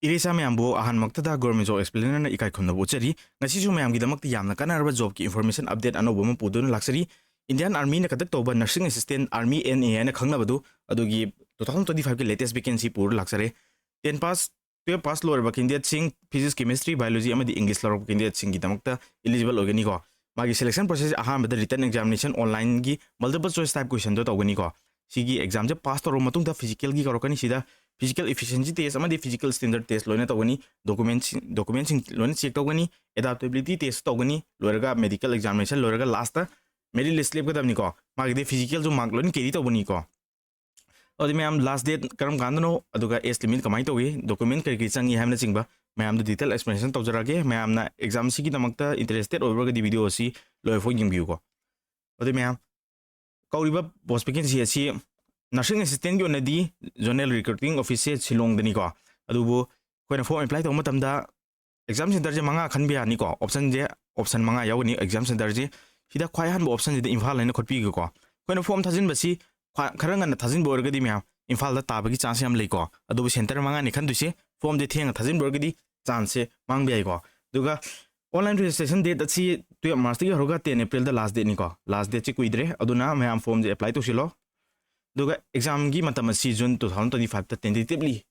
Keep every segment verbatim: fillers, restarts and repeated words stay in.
ꯏꯔꯩꯆꯥ ꯃꯌꯥꯝꯕꯨ ꯑꯍꯥꯟꯕꯃꯛꯇꯗ Government Job Explainerꯅ ꯏꯀꯥꯏ ꯈꯨꯝꯅꯕ ꯎꯠꯆꯔꯤ꯫ ꯉꯁꯤꯁꯨ ꯃꯌꯥꯝꯒꯤꯗꯃꯛꯇ ꯌꯥꯝꯅ ꯀꯥꯟꯅꯔꯕ jobꯀꯤ information update ꯑꯅꯧꯕ ꯑꯃ ꯄꯨꯗꯨꯅ ꯂꯥꯛꯆꯔꯤ꯫ Indian Armyꯅ conduct ꯇꯧꯕ nursing assistant, Army N A ꯍꯥꯏꯅ ꯈꯪꯅꯕꯗꯨ, ꯑꯗꯨꯒꯤ two thousand twenty fiveꯀꯤ latest vacancy ꯄꯨꯔ ꯂꯥꯛꯆꯔꯦ꯫ Ten pass, twelve pass ꯂꯣꯏꯔꯕ candidateꯁꯤꯡ, Physics, Chemistry, Biology ꯑꯃꯗꯤ English ꯂꯧꯔꯛꯄ candidateꯁꯤꯡꯒꯤꯗꯃꯛꯇ eligible ꯑꯣꯏꯒꯅꯤꯀꯣ꯫ ꯃꯥꯒꯤ selection process ꯑꯍꯥꯟꯕꯗ written examination, onlineꯒꯤ multiple choice type questionꯗꯣ ꯇꯧꯒꯅꯤꯀꯣ꯫ ꯁꯤꯒꯤ examꯁꯦ pass ꯇꯧꯔꯕ ꯃꯇꯨꯡꯗ physicalꯒꯤ ꯀꯧꯔꯛꯀꯅꯤ꯫ ꯁꯤꯗ physical efficiency test ꯑꯃꯗꯤ physical standard test ꯂꯣꯏꯅ ꯇꯧꯒꯅꯤ꯫ Documentꯁꯤꯡ, documentꯁꯤꯡ ꯂꯣꯏꯅ check ꯇꯧꯒꯅꯤ꯫ Adaptability test ꯇꯧꯒꯅꯤ꯫ ꯂꯣꯏꯔꯒ medical examination ꯂꯣꯏꯔꯒ lastꯇ merit list ꯂꯦꯞꯀꯗꯕꯅꯤꯀꯣ꯫ ꯃꯥꯒꯤꯗꯤ physicalꯁꯨ mark ꯂꯣꯏꯅ carry ꯇꯧꯕꯅꯤꯀꯣ꯫ ꯑꯗꯨꯗꯤ ꯃꯌꯥꯝ, last date ꯀꯔꯝ ꯀꯥꯟꯗꯅꯣ, ꯑꯗꯨꯒ age limit ꯀꯃꯥꯏꯅ ꯇꯧꯏ, document ꯀꯔꯤ ꯀꯔꯤ ꯆꯪꯏ ꯍꯥꯏꯕꯅꯆꯤꯡꯕ ꯃꯌꯥꯝꯗꯣ detail explanation ꯇꯧꯖꯔꯛꯑꯒꯦ꯫ ꯃꯌꯥꯝꯅ examꯁꯤꯒꯤꯗꯃꯛꯇ interested ꯑꯣꯏꯕꯤꯔꯒꯗꯤ video ꯑꯁꯤ ꯂꯣꯏꯐꯥꯎ ꯌꯦꯡꯕꯤꯌꯨꯀꯣ꯫ ꯑꯗꯨꯗꯤ ꯃꯌꯥꯝ, ꯀꯧꯔꯤꯕ post vacancy ꯑꯁꯤ nursing assistantꯀꯤ ꯑꯣꯏꯅꯗꯤ zonal recruiting officeꯁꯦ ꯁꯤꯂꯣꯡꯗꯅꯤꯀꯣ꯫ ꯑꯗꯨꯕꯨ ꯑꯩꯈꯣꯏꯅ form apply ꯇꯧꯕ ꯃꯇꯝꯗ exam centreꯁꯦ ꯃꯉꯥ ꯈꯟꯕ ꯌꯥꯅꯤꯀꯣ꯫ Optionꯁꯦ, option ꯃꯉꯥ ꯌꯥꯎꯒꯅꯤ exam centreꯁꯦ꯫ ꯁꯤꯗ ꯈ꯭ꯋꯥꯏ ꯑꯍꯥꯟꯕ optionꯁꯤꯗ ꯏꯝꯐꯥꯜ ꯍꯥꯏꯅ ꯈꯣꯠꯄꯤꯒꯦꯀꯣ꯫ ꯑꯩꯈꯣꯏꯅ form ꯊꯥꯖꯤꯟꯕꯁꯤ ꯈ꯭ꯋꯥ-, ꯈꯔ ꯉꯟꯅ ꯊꯥꯖꯤꯟꯕ ꯑꯣꯏꯔꯒꯗꯤ ꯃꯌꯥꯝ, ꯏꯝꯐꯥꯜꯗ ꯇꯥꯕꯒꯤ chance ꯌꯥꯝ ꯂꯩꯀꯣ꯫ ꯑꯗꯨꯕꯨ centre ꯃꯉꯥꯅꯤ ꯈꯟꯗꯣꯏꯁꯦ, formꯁꯦ ꯊꯦꯡꯅ ꯊꯥꯖꯤꯟꯕ ꯑꯣꯏꯔꯒꯗꯤ chanceꯁꯦ ꯃꯥꯡꯕ ꯌꯥꯏꯀꯣ꯫ ꯑꯗꯨꯒ online registration date ꯑꯁꯤ twelve Marchꯇꯒꯤ ꯍꯧꯔꯒ ten Aprilꯗ last dateꯅꯤꯀꯣ꯫ Last dateꯁꯤ ꯀꯨꯏꯗ꯭ꯔꯦ, ꯑꯗꯨꯅ ꯃꯌꯥꯝ formꯁꯦ apply ꯇꯧꯁꯤꯜꯂꯣ꯫ ꯑꯗꯨꯒ examꯒꯤ ꯃꯇꯝ ꯑꯁꯤ June two thousand twenty fiveꯇ tentatively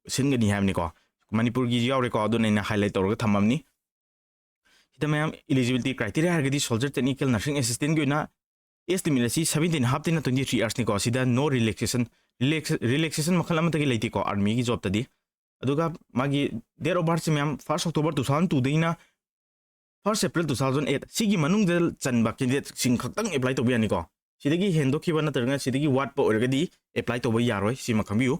ꯁꯤꯟꯒꯅꯤ ꯍꯥꯏꯕꯅꯤꯀꯣ꯫ ꯃꯅꯤꯄꯨꯔꯒꯤ ꯌꯥꯎꯔꯦꯀꯣ, ꯑꯗꯨꯅ ꯑꯩꯅ highlight ꯇꯧꯔꯒ ꯊꯝꯃꯝꯅꯤ꯫ ꯁꯤꯗ ꯃꯌꯥꯝ eligibility criteria ꯍꯥꯏꯔꯒꯗꯤ soldier technical nursing assistantꯀꯤ ꯑꯣꯏꯅ age limitꯅ ꯁꯤ seventeen half ꯇꯩꯅ twenty three yearsꯅꯤꯀꯣ꯫ ꯁꯤꯗ no relaxation, relax-, relaxation ꯃꯈꯜ ꯑꯃꯠꯇꯒꯤ ꯂꯩꯇꯦꯀꯣ armyꯒꯤ jobꯇꯗꯤ꯫ ꯑꯗꯨꯒ ꯃꯥꯒꯤ date of birthꯁꯤ ꯃꯌꯥꯝ first October two thousand twoꯗꯒꯤꯅ first April two thousand eight, ꯁꯤꯒꯤ ꯃꯅꯨꯡꯗ ꯆꯟꯕ candidateꯁꯤꯡ ꯈꯛꯇꯪ apply ꯇꯧꯕ ꯌꯥꯅꯤꯀꯣ꯫ ꯁꯤꯗꯒꯤ ꯍꯦꯟꯗꯣꯛꯈꯤꯕ ꯅꯠꯇ꯭ꯔꯒꯅ ꯁꯤꯗꯒꯤ ꯋꯥꯠꯄ ꯑꯣꯏꯔꯒꯗꯤ apply ꯇꯧꯕ ꯌꯥꯔꯣꯏ, ꯁꯤꯃ ꯈꯪꯕꯤꯌꯨ꯫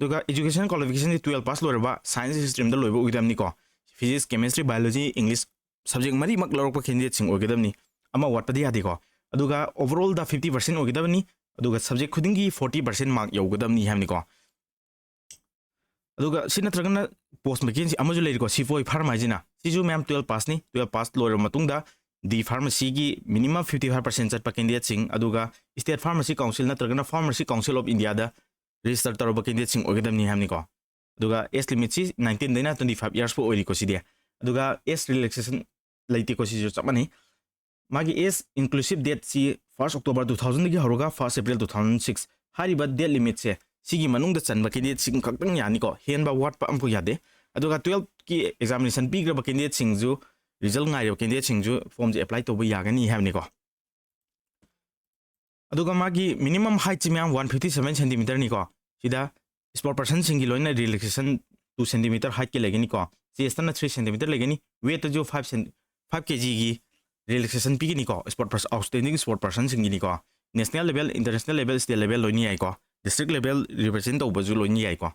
ꯑꯗꯨꯒ education qualificationꯗꯤ twelve pass ꯂꯣꯏꯔꯕ science streamꯗ ꯂꯣꯏꯕ ꯑꯣꯏꯒꯗꯕꯅꯤꯀꯣ꯫ Physics, Chemistry, Biology, English subject ꯃꯔꯤꯃꯛ ꯂꯧꯔꯛꯄ candidateꯁꯤꯡ ꯑꯣꯏꯒꯗꯕꯅꯤ꯫ ꯑꯃ ꯋꯥꯠꯄꯗꯤ ꯌꯥꯗꯦꯀꯣ꯫ ꯑꯗꯨꯒ overallꯗ fifty percent ꯑꯣꯏꯒꯗꯕꯅꯤ꯫ ꯑꯗꯨꯒ subject ꯈꯨꯗꯤꯡꯒꯤ forty percent mark ꯌꯧꯒꯗꯕꯅꯤ ꯍꯥꯏꯕꯅꯤꯀꯣ꯫ ꯑꯗꯨꯒ ꯁꯤ ꯅꯠꯇ꯭ꯔꯒꯅ post vacancy ꯑꯃꯁꯨ ꯂꯩꯔꯤꯀꯣ, ꯁꯤꯐꯣꯏ farm ꯍꯥꯏꯁꯤꯅ꯫ ꯁꯤꯁꯨ ꯃꯌꯥꯝ twelve passꯅꯤ꯫ Twelve pass ꯂꯣꯏꯔꯕ ꯃꯇꯨꯡꯗ D pharmacyꯒꯤ minimum fifty five percent ꯆꯠꯄ candidateꯁꯤꯡ, ꯑꯗꯨꯒ State Pharmacy Council ꯅꯠꯇ꯭ꯔꯒꯅ Pharmacy Council of Indiaꯗ register ꯇꯧꯔꯕ candidateꯁꯤꯡ ꯑꯣꯏꯒꯗꯕꯅꯤ ꯍꯥꯏꯕꯅꯤꯀꯣ꯫ ꯑꯗꯨꯒ age limit ꯁꯤ nineteen ꯗꯩꯅ twenty five years ꯐꯥꯎ ꯑꯣꯏꯔꯤꯀꯣ ꯁꯤꯗꯤ꯫ ꯑꯗꯨꯒ age relaxation ꯂꯩꯇꯦꯀꯣ, ꯁꯤꯁꯨ ꯆꯞ ꯃꯥꯟꯅꯩ꯫ ꯃꯥꯒꯤ age inclusive date ꯁꯤ first October two thousand ꯗꯒꯤ ꯍꯧꯔꯒ first April two thousand six ꯍꯥꯏꯔꯤꯕ date limit ꯁꯦ, ꯁꯤꯒꯤ ꯃꯅꯨꯡꯗ ꯆꯟꯕ candidate ꯁꯤꯡ ꯈꯛꯇꯪ ꯌꯥꯅꯤꯀꯣ, ꯍꯦꯟꯕ ꯋꯥꯠꯄ ꯑꯃꯐꯥꯎ ꯌꯥꯗꯦ꯫ ꯑꯗꯨꯒ twelve ꯀꯤ examination ꯄꯤꯈ꯭ꯔꯕ candidate ꯁꯤꯡꯁꯨ, result ꯉꯥꯏꯔꯤꯕ candidate ꯁꯤꯡꯁꯨ form ꯁꯦ apply ꯇꯧꯕ ꯌꯥꯒꯅꯤ ꯍꯥꯏꯕꯅꯤꯀꯣ꯫ ꯑꯗꯨꯒ ꯃꯥꯒꯤ minimum height ꯁꯤ ꯃꯌꯥꯝ one fifty seven centimeter ꯅꯤꯀꯣ꯫ ꯁꯤꯗ sport person ꯁꯤꯡꯒꯤ ꯂꯣꯏꯅ relaxation two centimeter height ꯀꯤ ꯂꯩꯒꯅꯤꯀꯣ꯫ Chest ꯇꯅ three centimeter ꯂꯩꯒꯅꯤ꯫ Weight ꯇꯁꯨ five cent-, five K G ꯒꯤ relaxation ꯄꯤꯒꯅꯤꯀꯣ, sport person, outstanding sport person ꯁꯤꯡꯒꯤꯅꯤꯀꯣ꯫ National level, international level, state level ꯂꯣꯏꯅ ꯌꯥꯏꯀꯣ꯫ District level represent ꯇꯧꯕꯁꯨ ꯂꯣꯏꯅ ꯌꯥꯏꯀꯣ꯫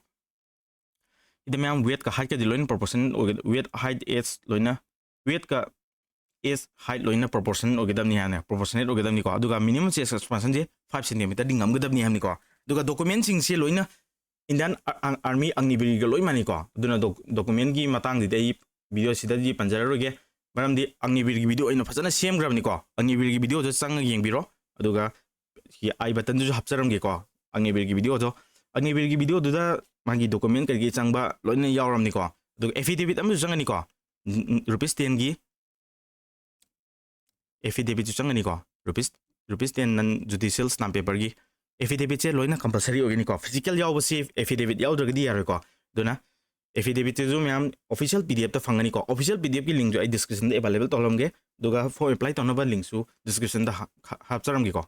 ꯁꯤꯗ ꯃꯌꯥꯝ weight ꯀ height ꯀꯗꯤ ꯂꯣꯏꯅ proportion ꯑꯣꯏꯒ-, weight, height, age ꯂꯣꯏꯅ, weight ꯀ age, height ꯂꯣꯏꯅ proportion ꯑꯣꯏꯒꯗꯕꯅꯤ ꯍꯥꯏꯅ, proportionate ꯑꯣꯏꯒꯗꯕꯅꯤꯀꯣ꯫ ꯑꯗꯨꯒ minimum chest expansion ꯁꯦ five centimeter ꯗꯤ ꯉꯝꯒꯗꯕꯅꯤ ꯍꯥꯏꯕꯅꯤꯀꯣ꯫ ꯑꯗꯨꯒ document ꯁꯤꯡꯁꯦ ꯂꯣꯏꯅ Indian Ar-, Ar-, Army, Agniveer ꯒ ꯂꯣꯏ ꯃꯥꯟꯅꯩꯀꯣ꯫ ꯑꯗꯨꯅ doc-, document ꯒꯤ ꯃꯇꯥꯡꯗꯗꯤ ꯑꯩ video ꯁꯤꯗꯗꯤ ꯄꯟꯖꯔꯔꯣꯏꯒꯦ, ꯃꯔꯝꯗꯤ Agniveer ꯒꯤ video ꯑꯩꯅ ꯐꯖꯅ ꯁꯦꯝꯈ꯭ꯔꯕꯅꯤꯀꯣ꯫ Agniveer ꯒꯤ video ꯗꯨ ꯆꯪꯉꯒ ꯌꯦꯡꯕꯤꯔꯣ꯫ ꯑꯗꯨꯒ ꯁꯤ I button ꯗꯨꯁꯨ ꯍꯥꯞꯆꯔꯝꯒꯦꯀꯣ꯫ Agniveer ꯒꯤ video ꯗꯣ, Agniveer ꯒꯤ video ꯗꯨꯗ ꯃꯥꯒꯤ document ꯀꯩꯀꯩ ꯆꯪꯕ ꯂꯣꯏꯅ ꯌꯥꯎꯔꯝꯅꯤꯀꯣ꯫ ꯑꯗꯨꯒ affidavit ꯑꯃꯁꯨ ꯆꯪꯒꯅꯤꯀꯣ꯫ Rupees ten ꯒꯤ affidavit ꯁꯨ ꯆꯪꯒꯅꯤꯀꯣ꯫ Rupees, rupees ten non judicial stamp paper ꯒꯤ affidavit ꯁꯦ ꯂꯣꯏꯅ compulsory ꯑꯣꯏꯒꯅꯤꯀꯣ꯫ Physical ꯌꯥꯎꯕꯁꯤ affidavit ꯌꯥꯎꯗ꯭ꯔꯒꯗꯤ ꯌꯥꯔꯣꯏꯀꯣ꯫ ꯑꯗꯨꯅ affidavit ꯁꯤꯁꯨ ꯃꯌꯥꯝ official P D F ꯇ ꯐꯪꯒꯅꯤꯀꯣ꯫ Official P D F ꯀꯤ link ꯁꯨ ꯑꯩ description ꯗ available ꯇꯧꯔꯝꯒꯦ꯫ ꯑꯗꯨꯒ form apply ꯇꯧꯅꯕ link ꯁꯨ description ꯗ ꯍꯥ-, ꯍꯥ-, ꯍꯥꯞꯆꯔꯝꯒꯦꯀꯣ꯫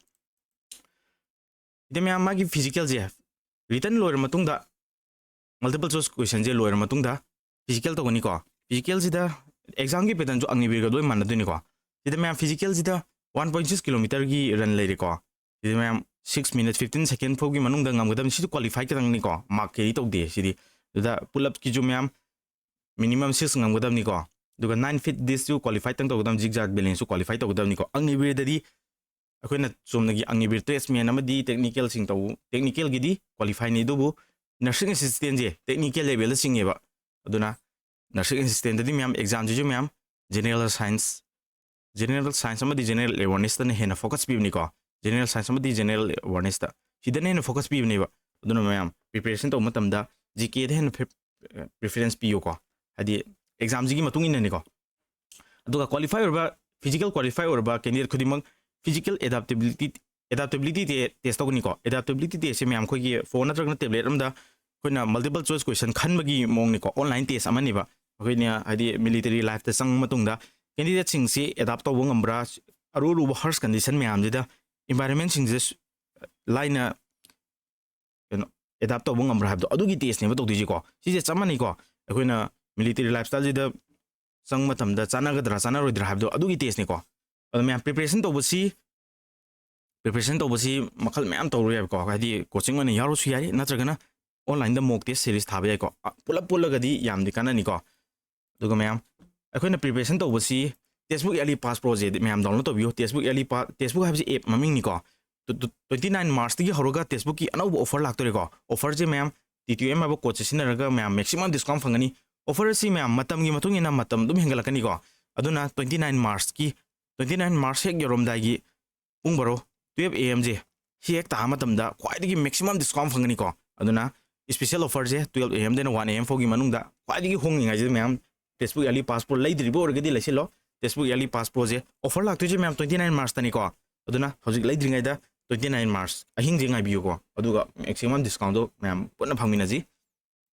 ꯁꯤꯗ ꯃꯌꯥꯝ ꯃꯥꯒꯤ physical ꯁꯦ written ꯂꯣꯏꯔ ꯃꯇꯨꯡꯗ, multiple choice question ꯁꯦ ꯂꯣꯏꯔ ꯃꯇꯨꯡꯗ physical ꯇꯧꯒꯅꯤꯀꯣ꯫ Physical ꯁꯤꯗ exam ꯒꯤ pattern ꯁꯨ Agniveer ꯒ ꯂꯣꯏ ꯃꯥꯟꯅꯗꯣꯏꯅꯤꯀꯣ꯫ ꯁꯤꯗ ꯃꯌꯥꯝ physical ꯁꯤꯗ one point six kilometer ꯒꯤ run ꯂꯩꯔꯦꯀꯣ꯫ ꯁꯤꯗ ꯃꯌꯥꯝ six minute fifteen second ꯐꯥꯎꯒꯤ ꯃꯅꯨꯡꯗ ꯉꯝꯒꯗꯕꯅꯤ꯫ ꯁꯤꯁꯨ qualified ꯈꯛꯇꯪꯅꯤꯀꯣ, mark carry ꯇꯧꯗꯦ ꯁꯤꯗꯤ꯫ ꯑꯗꯨꯗ pull up ꯀꯤꯁꯨ ꯃꯌꯥꯝ minimum six ꯉꯝꯒꯗꯕꯅꯤꯀꯣ꯫ ꯑꯗꯨꯒ nine feet disc ꯁꯨ qualified ꯇꯪ ꯇꯧꯒꯗꯕꯅꯤ, zigzag balance ꯁꯨ qualified ꯇꯧꯒꯗꯕꯅꯤꯀꯣ꯫ Agniveer ꯗꯗꯤ ꯑꯩꯈꯣꯏꯅ ꯆꯨꯝꯅꯒꯤ Agniveer tradesman ꯑꯃꯗꯤ technical ꯁꯤꯡ ꯇꯧ-, technical ꯒꯤꯗꯤ qualify ꯅꯤ, ꯑꯗꯨꯕꯨ nursing assistant ꯁꯦ technical level ꯗ ꯆꯤꯡꯉꯦꯕ꯫ ꯑꯗꯨꯅ nursing assistant ꯇꯗꯤ ꯃꯌꯥꯝ exam ꯁꯤꯁꯨ ꯃꯌꯥꯝ general science, general science ꯑꯃꯗꯤ general awareness ꯇꯅ ꯍꯦꯟꯅ focus ꯄꯤꯕꯅꯤꯀꯣ꯫ General science ꯑꯃꯗꯤ general awareness ꯇ, ꯁꯤꯗꯅ ꯍꯦꯟꯅ focus ꯄꯤꯕꯅꯦꯕ꯫ ꯑꯗꯨꯅ ꯃꯌꯥꯝ preparation ꯇꯧꯕ ꯃꯇꯝꯗ ꯖꯤ ꯀꯦꯗ ꯍꯦꯟꯅ ꯄ꯭ꯔꯤꯐꯔꯦꯟꯁ ꯄꯤꯌꯨꯀꯣ꯫ ꯍꯥꯏꯗꯤ ꯑꯦꯛꯖꯥꯝꯁꯤꯒꯤ ꯃꯇꯨꯡ ꯏꯟꯅꯅꯤꯀꯣ꯫ ꯑꯗꯨꯒ ꯀ꯭ꯋꯥꯂꯤꯐꯥꯏ ꯑꯣꯏꯔꯕ, ꯐꯤꯖꯤꯀꯦꯜ ꯀ꯭ꯋꯥꯂꯤꯐꯥꯏ ꯑꯣꯏꯔꯕ ꯀꯦꯟꯗꯤꯗꯦꯠ ꯈꯨꯗꯤꯡꯃꯛ ꯐꯤꯖꯤꯀꯦꯜ ꯑꯦꯗꯥꯞꯇꯦꯕꯤꯂꯤꯇꯤ ꯑꯦꯗꯥꯞꯇꯦꯕꯤꯂꯤꯇꯤ ꯇꯦꯁ ꯇꯧꯒꯅꯤꯀꯣ꯫ ꯑꯦꯗꯥꯞꯇꯦꯕꯤꯂꯤꯇꯤ ꯇꯦꯁꯁꯦ ꯃꯌꯥꯝ ꯑꯩꯈꯣꯏꯒꯤ ꯐꯣꯟ ꯅꯠꯇ꯭ꯔꯒꯅ ꯇꯦꯕ꯭ꯂꯦꯠ ꯑꯃꯗ ꯑꯩꯈꯣꯏꯅ ꯃꯜꯇꯤꯄꯜ ꯆꯣꯏꯁ ꯀꯣꯏꯁꯟ ꯈꯟꯕꯒꯤ ꯃꯑꯣꯡꯅꯤꯀꯣ꯫ ꯑꯣꯟꯂꯥꯏꯟ ꯇꯦꯁ ꯑꯃꯅꯦꯕ꯫ ꯑꯩꯈꯣꯏꯅ ꯍꯥꯏꯗꯤ ꯃꯤꯂꯤꯇꯔꯤ ꯂꯥꯏꯐꯇ ꯆꯪꯕ ꯃꯇꯨꯡꯗ ꯀꯦꯟꯗꯤꯗꯦꯠꯁꯤꯡꯁꯤ ꯑꯦꯗꯥꯞ ꯇꯧꯕ ꯉꯝꯕ꯭ꯔꯥ, ꯑꯔꯨ ꯑꯔꯨꯕ ꯍꯥꯔꯁ ꯀꯟꯗꯤꯁꯟ ꯃꯌꯥꯝꯁꯤꯗ ꯏꯟꯚꯥꯏꯔꯣꯟꯃꯦꯟꯁꯤꯡꯁꯤꯗ ꯂꯥꯏꯅ ꯀꯩꯅꯣ ꯑꯦꯗꯥꯞ ꯇꯧꯕ ꯉꯝꯕ꯭ꯔꯥ ꯍꯥꯏꯕꯗꯣ ꯑꯗꯨꯒꯤ ꯇꯦꯁꯅꯦꯕ ꯇꯧꯗꯣꯏꯁꯤꯀꯣ꯫ ꯁꯤꯁꯦ ꯆꯞ ꯃꯥꯟꯅꯩꯀꯣ꯫ ꯑꯩꯈꯣꯏꯅ ꯃꯤꯂꯤꯇꯔꯤ ꯂꯥꯏꯐ ꯁ꯭ꯇꯥꯏꯜꯁꯤꯗ ꯆꯪꯕ ꯃꯇꯝꯗ ꯆꯥꯟꯅꯒꯗ꯭ꯔꯥ ꯆꯥꯟꯅꯔꯣꯏꯗ꯭ꯔꯥ ꯍꯥꯏꯕꯗꯣ ꯑꯗꯨꯒꯤ ꯇꯦꯁꯅꯤꯀꯣ꯫ ꯑꯗꯣ ꯃꯌꯥꯝ ꯄ꯭ꯔꯤꯄꯦꯔꯦꯁꯟ ꯇꯧꯕꯁꯤ ꯄ꯭ꯔꯤꯄꯦꯔꯦꯁꯟ ꯇꯧꯕꯁꯤ ꯃꯈꯜ ꯃꯌꯥꯝ ꯇꯧꯔꯨ ꯌꯥꯏꯕꯀꯣ꯫ ꯍꯥꯏꯗꯤ ꯀꯣꯆꯤꯡ ꯑꯣꯏꯅ ꯌꯥꯎꯔꯁꯨ ꯌꯥꯏ, ꯅꯠꯇ꯭ꯔꯒꯅ ꯑꯣꯟꯂꯥꯏꯟꯗ ꯃꯣꯛ ꯇꯦꯁ ꯁꯦꯔꯤꯁ ꯊꯥꯕ ꯌꯥꯏꯀꯣ꯫ ꯑ, ꯄꯨꯂꯞ ꯄꯨꯜꯂꯒꯗꯤ ꯌꯥꯝꯗꯤ ꯀꯥꯟꯅꯅꯤꯀꯣ꯫ ꯑꯗꯨꯒ ꯃꯌꯥꯝ ꯑꯩꯈꯣꯏꯅ ꯄ꯭ꯔꯤꯄꯦꯔꯦꯁꯟ ꯇꯧꯕꯁꯤ ꯇꯦꯛꯁꯕꯨꯛ ꯌꯔꯂꯤ ꯄꯥꯁ ꯄ꯭ꯔꯣꯁꯦ ꯃꯌꯥꯝ ꯗꯥꯎꯟꯂꯣꯗ ꯇꯧꯕꯤꯌꯨ꯫ ꯇꯦꯛꯁꯕꯨꯛ ꯌꯔꯂꯤ ꯄꯥ ꯇꯦꯛꯁꯕꯨꯛ ꯍꯥꯏꯕꯁꯤ ꯑꯦꯞ ꯃꯃꯤꯡꯅꯤꯀꯣ꯫ ꯇ꯭ꯋꯦꯟꯇꯤ ꯅꯥꯏꯟ ꯃꯥꯔꯁꯇꯒꯤ ꯍꯧꯔꯒ ꯇꯦꯛꯁꯕꯨꯛꯀꯤ ꯑꯅꯧꯕ ꯑꯣꯐꯔ ꯂꯥꯛꯇꯣꯔꯦꯀꯣ꯫ ꯑꯣꯐꯔꯁꯦ ꯃꯌꯥꯝ ꯇꯤ ꯇꯤ ꯑꯦꯝ ꯍꯥꯏꯕ ꯀꯣꯠꯁꯦ ꯁꯤꯖꯤꯟꯅꯔꯒ ꯃꯌꯥꯝ ꯃꯦꯛꯁꯤꯃꯝ ꯗꯤꯁꯀꯥꯎꯟ ꯐꯪꯒꯅꯤ꯫ ꯑꯣꯐꯔ ꯑꯁꯤ ꯃꯌꯥꯝ ꯃꯇꯝꯒꯤ ꯃꯇꯨꯡ ꯏꯟꯅ ꯃꯇꯝ ꯑꯗꯨꯝ ꯍꯦꯟꯒꯠꯂꯛꯀꯅꯤꯀꯣ꯫ ꯑꯗꯨꯅ ꯇ꯭ꯋꯦꯟꯇꯤ ꯅꯥꯏꯟ ꯃꯥꯔꯁꯀꯤ, ꯇ꯭ꯋꯦꯟꯇꯤ ꯅꯥꯏꯟ ꯃꯥꯔꯁ ꯍꯦꯛ ꯌꯧꯔꯝꯗꯥꯏꯒꯤ ꯄꯨꯡ ꯕꯥꯔꯣ, ꯇꯨꯌꯦꯜꯞ ꯑꯦ ꯑꯦꯝꯁꯦ ꯁꯤ ꯍꯦꯛ ꯇꯥꯕ ꯃꯇꯝꯗ ꯈ꯭ꯋꯥꯏꯗꯒꯤ ꯃꯦꯛꯁꯤꯃꯝ ꯗꯤꯁꯀꯥꯎꯟ ꯐꯪꯒꯅꯤꯀꯣ꯫ ꯑꯗꯨꯅ ꯏꯁꯄꯤꯁꯦꯜ ꯑꯣꯐꯔꯁꯦ ꯇꯨꯌꯦꯜꯞ ꯑꯦ ꯑꯦꯝꯗꯩꯅ ꯋꯥꯟ ꯑꯦ ꯑꯦꯝ ꯐꯥꯎꯒꯤ ꯃꯅꯨꯡꯗ ꯈ꯭ꯋꯥꯏꯗꯒꯤ ꯍꯣꯡꯉꯤꯉꯩꯁꯤꯗ ꯃꯌꯥꯝ ꯇꯦꯛꯁꯕꯨꯛ ꯌꯔꯂꯤ ꯄꯥꯁ ꯄ꯭ꯔꯣ ꯂꯩꯗ꯭ꯔꯤꯕ ꯑꯣꯏꯔꯒꯗꯤ ꯂꯩꯁꯤꯜꯂꯣ꯫ ꯇꯦꯛꯁꯕꯨꯛ ꯌꯔꯂꯤ ꯄꯥꯁ ꯄ꯭ꯔꯣꯁꯦ ꯑꯣꯐꯔ ꯂꯥꯛꯇꯣꯏꯁꯦ ꯃꯌꯥꯝ ꯇ꯭ꯋꯦꯟꯇꯤ ꯅꯥꯏꯟ ꯃꯥꯔꯁꯇꯅꯤꯀꯣ꯫ ꯑꯗꯨꯅ ꯍꯧꯖꯤꯛ ꯂꯩꯗ꯭ꯔꯤꯉꯩꯗ ꯇ꯭ꯋꯦꯟꯇꯤ ꯅꯥꯏꯟ ꯃꯥꯔꯁ ꯑꯍꯤꯡꯁꯦ ꯉꯥꯏꯕꯤꯌꯨꯀꯣ꯫ ꯑꯗꯨꯒ ꯃꯦꯛꯁꯤꯃꯝ ꯗꯤꯁꯀꯥꯎꯟꯗꯣ ꯃꯌꯥꯝ ꯄꯨꯟꯅ ꯐꯪꯃꯤꯟꯅꯁꯤ꯫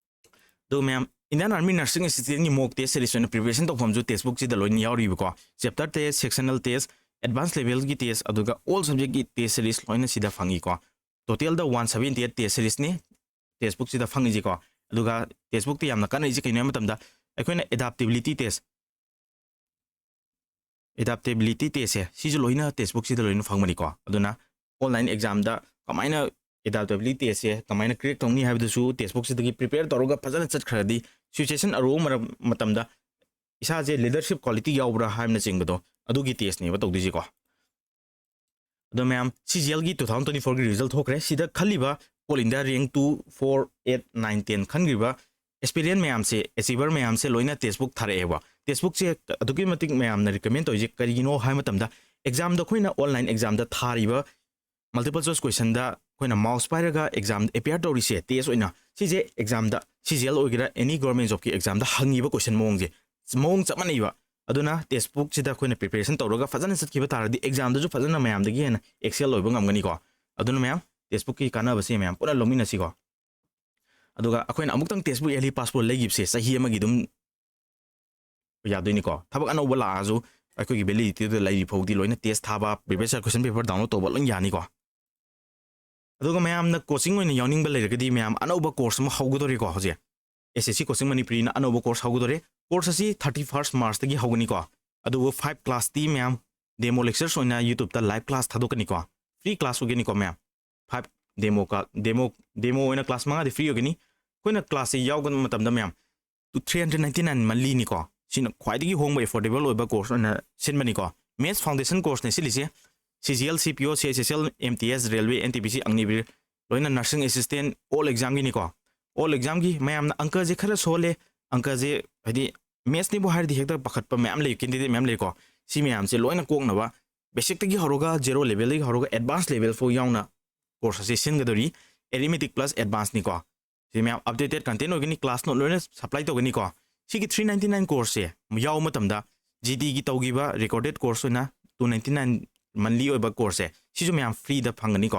ꯑꯗꯨꯒ ꯃꯌꯥꯝ, ꯏꯟꯗꯤꯌꯥꯟ ꯑꯥꯔꯃꯤ ꯅꯔꯁꯤꯡ ꯑꯦꯁꯤꯁꯇꯦꯟꯒꯤ ꯃꯣꯛ ꯇꯦꯁ ꯁꯦꯔꯤꯁ ꯑꯣꯏꯅ ꯄ꯭ꯔꯤꯄꯦꯔꯦꯁꯟ ꯇꯧꯐꯝꯁꯨ ꯇꯦꯛꯁꯕꯨꯛꯁꯤꯗ ꯂꯣꯏꯅ ꯌꯥꯎꯔꯤꯕꯀꯣ꯫ Chapter test, sectional test, advance ꯂꯦꯚꯦꯜꯒꯤ ꯇꯦꯁ, ꯑꯗꯨꯒ ꯑꯣꯜ ꯁꯕꯖꯦꯛꯀꯤ ꯇꯦꯁ ꯁꯦꯔꯤꯁ ꯂꯣꯏꯅ ꯁꯤꯗ ꯐꯪꯉꯤꯀꯣ꯫ ꯇꯣꯇꯦꯜꯗ ꯋꯥꯟ ꯁꯕꯦꯟꯇꯤ ꯑꯩꯠ ꯇꯦꯁ ꯁꯦꯔꯤꯁꯅꯤ ꯇꯦꯛꯁꯕꯨꯛꯁꯤꯗ ꯐꯪꯉꯤꯁꯤꯀꯣ꯫ ꯑꯗꯨꯒ ꯇꯦꯛꯁꯕꯨꯛꯇ ꯌꯥꯝꯅ ꯀꯥꯟꯅꯔꯤꯁꯤ ꯀꯩꯅꯣ ꯍꯥꯏꯕ ꯃꯇꯝꯗ ꯑꯩꯈꯣꯏꯅ ꯑꯦꯗꯥꯞꯇꯦꯕꯤꯂꯤꯇꯤ ꯇꯦꯁ, ꯑꯦꯗꯥꯞꯇꯦꯕꯤꯂꯤꯇꯤ ꯇꯦꯁꯁꯦ ꯁꯤꯁꯨ ꯂꯣꯏꯅ ꯇꯦꯛꯁꯕꯨꯛꯁꯤꯗ ꯂꯣꯏꯅ ꯐꯪꯕꯅꯤꯀꯣ꯫ ꯑꯗꯨꯅ ꯑꯣꯟꯂꯥꯏꯟ ꯑꯦꯛꯖꯥꯝꯗ ꯀꯃꯥꯏꯅ ꯑꯦꯗꯥꯞꯇꯦꯕꯤꯂꯤꯇꯤ ꯇꯦꯁꯁꯦ ꯀꯃꯥꯏꯅ ꯀ꯭ꯔꯦꯛ ꯇꯧꯅꯤ ꯍꯥꯏꯕꯗꯨꯁꯨ ꯇꯦꯛꯁꯕꯨꯛꯁꯤꯗꯒꯤ ꯄ꯭ꯔꯤꯄꯦꯌꯔ ꯇꯧꯔꯒ ꯐꯖꯅ ꯆꯠꯈ꯭ꯔꯗꯤ ꯁꯤꯆꯨꯋꯦꯁꯟ ꯑꯔꯨꯕ ꯃꯔꯝ-, ꯃꯇꯝꯗ ꯏꯁꯥꯁꯦ ꯂꯤꯗꯔꯁꯤꯞ ꯀ꯭ꯋꯥꯂꯤꯇꯤ ꯌꯥꯎꯕ꯭ꯔꯥ ꯍꯥꯏꯕꯅꯆꯤꯡꯕꯗꯣ ꯑꯗꯨꯒꯤ ꯇꯦꯁꯅꯦꯕ ꯇꯧꯗꯣꯏꯁꯤꯀꯣ꯫ ꯑꯗꯣ ꯃꯌꯥꯝ, ꯁꯤ ꯖꯤ ꯑꯦꯜꯒꯤ ꯇꯨ ꯊꯥꯎꯖꯟ ꯇ꯭ꯋꯦꯟꯇꯤ ꯐꯣꯔꯒꯤ ꯔꯤꯖꯜ ꯊꯣꯛꯈ꯭ꯔꯦ꯫ ꯁꯤꯗ ꯈꯜꯂꯤꯕ all India rank two, four, eight, nine, ten ꯈꯟꯈ꯭ꯔꯤꯕ ꯑꯦꯁꯄꯤꯔꯦꯟ ꯃꯌꯥꯝꯁꯦ, ꯑꯦꯆꯤꯚꯔ ꯃꯌꯥꯝꯁꯦ ꯂꯣꯏꯅ ꯇꯦꯛꯁꯕꯨꯛ ꯊꯥꯔꯛꯑꯦꯕ꯫ ꯇꯦꯛꯁꯕꯨꯛꯁꯦ ꯑꯗꯨꯛꯀꯤ ꯃꯇꯤꯛ ꯃꯌꯥꯝꯅ ꯔꯤꯀꯃꯦꯟ ꯇꯧꯔꯤꯁꯦ ꯀꯔꯤꯒꯤꯅꯣ ꯍꯥꯏꯕ ꯃꯇꯝꯗ, ꯑꯦꯛꯖꯥꯝꯗ ꯑꯩꯈꯣꯏꯅ ꯑꯣꯟꯂꯥꯏꯟ ꯑꯦꯛꯖꯥꯝꯗ ꯊꯥꯔꯤꯕ ꯃꯜꯇꯤꯄꯜ ꯆꯣꯏꯁ ꯀꯣꯏꯁꯟꯗ ꯑꯩꯈꯣꯏꯅ ꯃꯥꯎꯁ ꯄꯥꯏꯔꯒ ꯑꯦꯛꯖꯥꯝ ꯑꯦꯄꯤꯌꯔ ꯇꯧꯔꯤꯁꯦ, ꯇꯦꯁ ꯑꯣꯏꯅ ꯁꯤꯁꯦ ꯑꯦꯛꯖꯥꯝꯗ, ꯁꯤ ꯖꯤ ꯑꯦꯜ ꯑꯣꯏꯒꯦꯔꯥ, ꯑꯦꯅꯤ ꯒꯣꯔꯃꯦꯟ ꯖꯣꯕꯀꯤ ꯑꯦꯛꯖꯥꯝꯗ ꯍꯪꯉꯤꯕ ꯀꯣꯏꯁꯟ ꯃꯑꯣꯡꯁꯦ ꯃꯑꯣꯡ ꯆꯞ ꯃꯥꯟꯅꯩꯕ꯫ ꯑꯗꯨꯅ ꯇꯦꯛꯁ ꯕꯨꯛꯁꯤꯗ ꯑꯩꯈꯣꯏꯅ ꯄ꯭ꯔꯤꯄꯦꯔꯦꯁꯟ ꯇꯧꯔꯒ ꯐꯖꯅ ꯆꯠꯈꯤꯕ ꯇꯥꯔꯗꯤ ꯑꯦꯛꯖꯥꯝꯗꯁꯨ ꯐꯖꯅ ꯃꯌꯥꯝꯗꯒꯤ ꯍꯦꯟꯅ ꯑꯦꯛꯁꯦꯜ ꯑꯣꯏꯕ ꯉꯝꯒꯅꯤꯀꯣ꯫ ꯑꯗꯨꯅ ꯃꯌꯥꯝ, ꯇꯦꯛꯁ ꯕꯨꯛꯀꯤ ꯀꯥꯟꯅꯕꯁꯦ ꯃꯌꯥꯝ ꯄꯨꯟꯅ ꯂꯧꯃꯤꯟꯅꯁꯤꯀꯣ꯫ ꯑꯗꯨꯒ ꯑꯩꯈꯣꯏꯅ ꯑꯃꯨꯛꯇꯪ ꯇꯦꯛꯁ ꯕꯨꯛ ꯌꯔꯂꯤ ꯄꯥꯁ ꯄꯨ ꯂꯩꯈꯤꯕꯁꯦ ꯆꯍꯤ ꯑꯃꯒꯤ ꯑꯗꯨꯝ ꯌꯥꯗꯣꯏꯅꯤꯀꯣ꯫ ꯊꯕꯛ ꯑꯅꯧꯕ ꯂꯥꯛꯑꯁꯨ ꯑꯩꯈꯣꯏꯒꯤ ꯚꯦꯂꯤꯗꯤꯇꯤꯗ ꯂꯩꯔꯤ ꯐꯥꯎꯗꯤ ꯂꯣꯏꯅ ꯇꯦꯁ ꯊꯥꯕ, ꯄ꯭ꯔꯤꯚꯤꯌꯁ ꯏꯌꯔ ꯀꯣꯏꯁꯟ ꯄꯦꯄꯔ ꯗꯥꯎꯟꯂꯣꯗ ꯇꯧꯕ ꯂꯣꯏ ꯌꯥꯅꯤꯀꯣ꯫ ꯑꯗꯨꯒ ꯃꯌꯥꯝꯅ ꯀꯣꯆꯤꯡ ꯑꯣꯏꯅ ꯌꯥꯎꯅꯤꯡꯕ ꯂꯩꯔꯒꯗꯤ ꯃꯌꯥꯝ ꯑꯅꯧꯕ ꯀꯣꯔꯁ ꯑꯃ ꯍꯧꯒꯗꯧꯔꯤꯀꯣ꯫ ꯍꯧꯖꯤꯛ ꯑꯦꯁ ꯑꯦꯁ ꯁꯤ ꯀꯣꯆꯤꯡ ꯃꯅꯤꯄꯨꯔꯤꯅ ꯑꯅꯧꯕ ꯀꯣꯔꯁ ꯍꯧꯒꯗꯧꯔꯦ꯫ ꯀꯣꯔꯁ ꯑꯁꯤ ꯊꯥꯔꯇꯤ ꯐꯥꯔꯁ ꯃꯥꯔꯆꯇꯒꯤ ꯍꯧꯒꯅꯤꯀꯣ꯫ ꯑꯗꯨꯕꯨ ꯐꯥꯏꯚ ꯀ꯭ꯂꯥꯁꯇꯤ ꯃꯌꯥꯝ ꯗꯦꯃꯣ ꯂꯦꯛꯆꯔꯁ ꯑꯣꯏꯅ ꯌꯨꯇ꯭ꯌꯨꯕꯇ ꯂꯥꯏꯚ ꯀ꯭ꯂꯥꯁ ꯊꯥꯗꯣꯛꯀꯅꯤꯀꯣ꯫ ꯐ꯭ꯔꯤ ꯀ꯭ꯂꯥꯁ ꯑꯣꯏꯒꯅꯤꯀꯣ ꯃꯌꯥꯝ꯫ ꯐꯥꯏꯚ ꯗꯦꯃꯣ ꯀ꯭ꯂꯥ-, ꯗꯦꯃꯣ, ꯗꯦꯃꯣ ꯑꯣꯏꯅ ꯀ꯭ꯂꯥꯁ ꯃꯉꯥꯗꯤ ꯐ꯭ꯔꯤ ꯑꯣꯏꯒꯅꯤ꯫ ꯑꯩꯈꯣꯏꯅ ꯀ꯭ꯂꯥꯁꯁꯦ ꯌꯥꯎꯕ ꯃꯇꯝꯗ ꯃꯌꯥꯝ two three hundred ninety nine ꯃꯟꯂꯤꯅꯤꯀꯣ꯫ ꯁꯤꯅ ꯈ꯭ꯋꯥꯏꯗꯒꯤ ꯍꯣꯡꯕ ꯑꯦꯐꯣꯔꯗꯦꯕꯜ ꯑꯣꯏꯕ ꯀꯣꯔꯁ ꯑꯣꯏꯅ ꯁꯤꯟꯕꯅꯤꯀꯣ꯫ ꯃꯦꯠꯁ ꯐꯥꯎꯟꯗꯦꯁꯟ ꯀꯣꯔꯁꯅꯦ ꯁꯤꯜꯂꯤꯁꯦ꯫ ꯁꯤ ꯖꯤ ꯑꯦꯜ, ꯁꯤ P O, C H S L, M T S, railway, N T P C, Agniveer, ꯂꯣꯏꯅ ꯅꯔꯁꯤꯡ ꯑꯦꯁꯤꯁꯇꯦꯟ, ꯑꯣꯜ ꯑꯦꯛꯖꯥꯝꯒꯤꯅꯤꯀꯣ꯫ ꯑꯣꯜ ꯑꯦꯛꯖꯥꯝꯒꯤ ꯃꯌꯥꯝꯅ ꯑꯪꯀꯁꯦ ꯈꯔ ꯁꯣꯜꯂꯦ, ꯑꯪꯀꯁꯦ ꯍꯥꯏꯗꯤ ꯃꯦꯠꯁꯅꯤꯕꯨ ꯍꯥꯏꯔꯗꯤ ꯍꯦꯛꯇ ꯄꯥꯈꯠꯄ ꯃꯌꯥꯝ ꯂꯩ, ꯀꯦꯟꯗꯤꯗꯦꯠ ꯃꯌꯥꯝ ꯂꯩꯀꯣ꯫ ꯁꯤ ꯃꯌꯥꯝꯁꯦ ꯂꯣꯏꯅ ꯀꯣꯛꯅꯕ ꯕꯦꯁꯤꯛꯇꯒꯤ ꯍꯧꯔꯒ, ꯖꯦꯔꯣ ꯂꯦꯚꯦꯜꯗꯒꯤ ꯍꯧꯔꯒ ꯑꯦꯗꯚꯥꯟꯁ ꯂꯦꯚꯦꯜ ꯐꯥꯎ ꯌꯥꯎꯅ ꯀꯣꯔꯁ ꯑꯁꯤ ꯁꯤꯟꯒꯗꯧꯔꯤ꯫ Arithmetic plus ꯑꯦꯗꯚꯥꯟꯁꯅꯤꯀꯣ꯫ ꯁꯤ ꯃꯌꯥꯝ ꯑꯞꯗꯦꯇꯦꯠ ꯀꯟꯇꯦꯟ ꯑꯣꯏꯒꯅꯤ, ꯀ꯭ꯂꯥꯁ ꯅꯣꯠ ꯂꯣꯏꯅ ꯁꯄ꯭ꯂꯥꯏ ꯇꯧꯒꯅꯤꯀꯣ꯫ ꯁꯤꯒꯤ ꯊ꯭ꯔꯤ ꯅꯥꯏꯟꯇꯤ ꯅꯥꯏꯟ ꯀꯣꯔꯁꯁꯦ ꯌꯥꯎꯕ ꯃꯇꯝꯗ ꯖꯤ ꯗꯤꯒꯤ ꯇꯧꯈꯤꯕ ꯔꯦꯀꯣꯔꯗꯦꯠ ꯀꯣꯔꯁ ꯑꯣꯏꯅ ꯇꯨ ꯅꯥꯏꯟꯇꯤ ꯅꯥꯏꯟ ꯃꯟꯂꯤ ꯑꯣꯏꯕ ꯀꯣꯔꯁꯁꯦ ꯁꯤꯁꯨ ꯃꯌꯥꯝ ꯐ꯭ꯔꯤꯗ ꯐꯪꯒꯅꯤꯀꯣ꯫